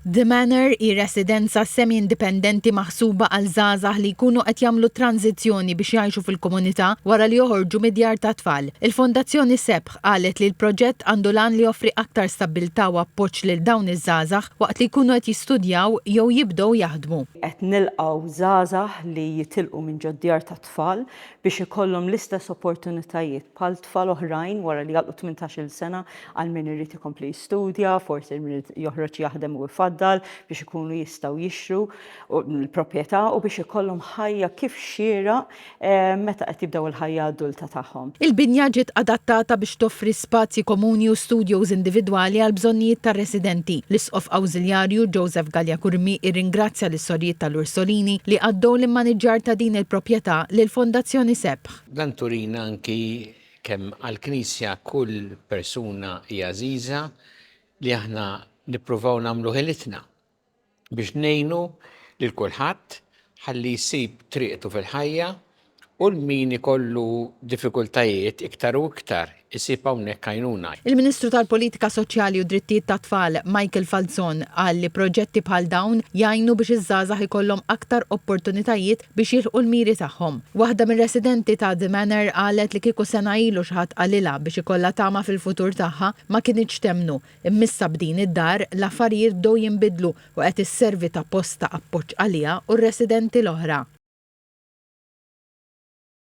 The Manor hi residenza semi-indipendenti maħsuba għal żgħażagħ li jkunu qed jagħmlu tranżizzjoni biex jgħixu fil-komunità wara li joħorġu mid-djar tat-tfal. Il-Fondazzjoni Sebħ qalet li l-proġett għandu l-għan li joffri aktar stabbiltà u appoġġ lil dawn iż-żgħażagħ waqt li jkunu qed jistudjaw jew jibdew jaħdmu. Qed nilqgħu żgħażagħ li jitilqu minn ġod-djar tat-tfal biex ikollhom l-istess opportunitajiet bħal tfal oħrajn wara li jagħlqu 18-il sena għal min irid ikompli jistudja, forsi min irid joħroġ jaħdem u jfaddal biex ikunu jistgħu jixtru l-proprjetà u biex ikollhom ħajja kif xieraq eh, meta qed jibdew il-ħajja adulta tagħhom. Il-binja ġiet adattata biex toffri spazji komuni u studios individwali għall-bżonnijiet tar-residenti. L-Isqof Awżiljarju Joseph Galea Curmi irringrazzja lis-Sorijiet tal-Ursolini li għaddew l-immaniġġjar ta' din il-proprjetà lill-Fondazzjoni Sebħ. Dan turina anki kemm għall-Knisja kull persuna hi għażiża li aħna nippruvaw nagħmlu ħilitna biex ngħinu lil kulħadd ħalli jsib triqtu fil-ħajja u 'l min ikollu diffikultajiet iktar u iktar isib hawnhekk għajnuna. Il-Ministru tal-Politika Soċjali u Drittijiet tat-Tfal, Michael Falzon, qal li proġetti bħal dawn jgħinu biex iż-żgħażagħ ikollhom aktar opportunitajiet biex jilħqu l-miri tagħhom. Waħda mir-residenti ta' The Manor qalet li kieku sena ilu xi ħadd qalilha biex ikollha tama fil-futur tagħha, ma kinitx temmnu. Imma issa b'din id-dar, l-affarijiet bdew jinbidlu u qed isservi ta' post ta' appoġġ għaliha u r-residenti l-oħra.